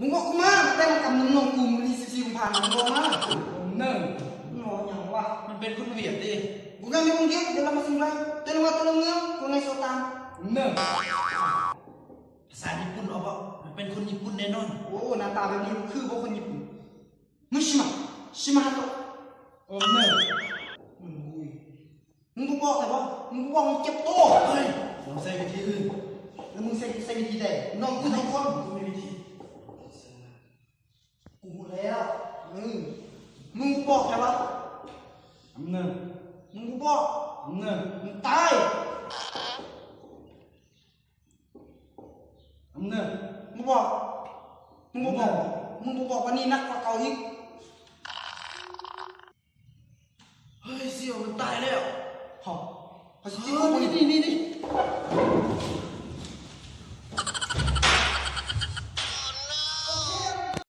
ມຶງບອກກູມາ ແຕ່ມັນກຳນຳນ້ອງກູມື້ວັນທີສິບສີ່ກຸມພາ ມຶງບອກມາ. ໂອມເນີ ມັນເວົ້າຫຍັງວະ? ມັນເປັນຄົນຫວຽດເດ້. ກູຍັງມີຄົນຫວຽດ ດຽວລາວມາຊຸມໄລ ເຕີນວ່າເຕີນເມືອງ ຄົນໃນໂຊຕາມ. ໂອມເນີ ພາສາຍີ່ປຸ່ນເອົາບໍ່? ມັນເປັນຄົນຍີ່ປຸ່ນແນ່ນອນ. ໂອ້ ໜ້າຕາແບບນີ້ຄືບໍ່ຄົນຍີ່ປຸ່ນ. ມຸຊິມະ ຊິມະຮາໂຕະ. ໂອມເນີ ມັນຫຸຍ. ມຶງບໍ່ບອກໄດ້ບໍ່? ມຶງບໍ່ບອກ ມັນເຈັບໂຕ. ເຮີ້ຍ ລອງໃຊ້ວິທີອື່ນ. ແລ້ວມຶງໃຊ້ ໃຊ້ວິທີໃດ? ນ້ອງກູສອງຄົນ ບໍ່ມີວິທີ. ກູຮູ້ແລ້ວ. ເອີ ມຶງບໍ່ບອກໄດ້ບໍ່? ອຳເນີ ມຶງບໍ່ບອກ. ອຳເນີ ມຶງຕາຍ. ອຳເນີ ມຶງບອກ ມຶງບໍ່ບອກ ອຳເນີ ມຶງບໍ່ບອກ ປານນີ້ໜັກກວ່າເກົ່າອີກ. ເຮີ້ຍ ຊິວ ມັນຕາຍແລ້ວ. ເຮົາ ເຮົາຊິຕິດຄຸກ ນີ້ ນີ້ ນີ້.